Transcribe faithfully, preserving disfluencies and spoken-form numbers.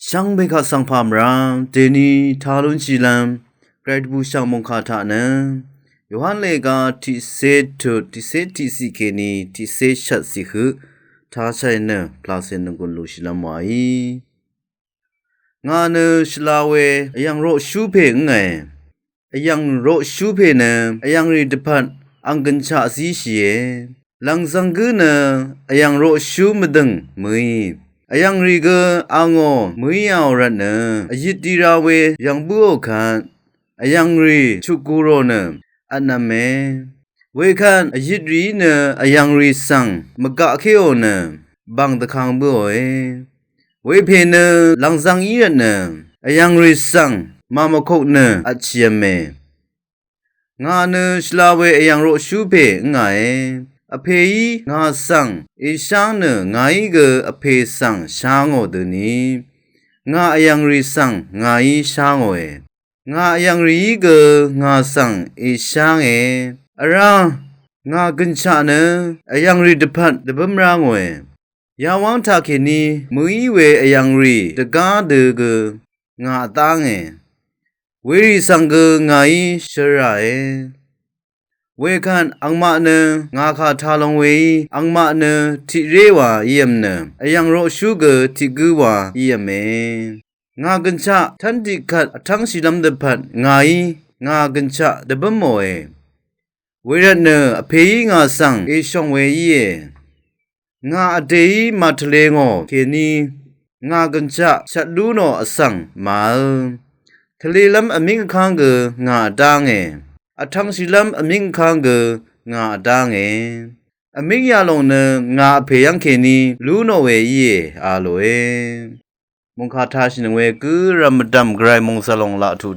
Chv́ng pè kaq svng pà mvrá dèní ta lúnshìlv́m gvray dvbùshv̀ng mòngkà taq nø Yohan lèga tiqcé tut tiqcé tiqciq kèní tiqcé shvtciq høq tashàì nø pvlàcè nònggùn lùshìlv́m wàí. Ngà nø shvla we vyv̀ng roqshú pè ǿngàe. Vyv̀ng roqshú pè nø vyv̀ngrì dvpvt ang gø̀nshaq zíshìe. Lv̀ngzv̀ng gǿ nø vyv̀ng roqshú mvdø̀ng mø̀í, vyv̀ngrì gø angò mø̀í yàò rvtnø vyit di ra we yv̀ng bǿò kvt vyv̀ngrì chutgu rò nø vtnv̄me. Wekvt vyit rìí nø vyv̀ngrì svng mvgaqkéò nø bv̀ng dvkang bǿòe. Wepè nø lv̀ngzv̀ng í rvtnø vyv̀ngrì svng màmvkok nø vtshìv̄me. Ngà nø shvla we vyv̀ng roqshú pè ǿngàe. Vpèí ngà svng èsháng nø ngàí gø Vpè svng shángò døni ngà vyv̀ngrì svng ngàí shángòe. Ngà vyv̀ngrìí gø ngà svng èshánge. Vrá ngà gø̀nshaq nø vyv̀ngrì dvpvt dvbǿm rá ngòe. Yawv́ng taqkèní mø̀í we vyv̀ngrì dvgá dø gø ngà vdánge. Werì svng gø ngàí shøràe. Wekvt angmaq nø ngà kà ta long weí angmaq nø tiqré wa ívm nø vyv̀ng roqshú gø tiqgǿ wa ív̄me. Ngà gø̀nshaq tv́n tiqkvt vtv́ngshìlv́m dvpvt ngàí ngà gø̀nshaq dvbǿmòe. Wervtnø Vpèí ngà svng èshòng we íe. Ngà vdèí màtvlē ngò kèní ngà gø̀nshaq shvt lú nò vsvng màvl. Tvlēlv́m vmíng vkv́ng gø ngà vdánge. Vtv̄ngshìlv́m vmíng vkv́ng gø ngà vdánge. Vmíng yalòng nø ngà Vpè yv́ng kèní lú nò we íe a lòe. Mòngkà tashìnøng we gǿrvm mvdv̀m gvray mòngzv̀r lòng laq tuq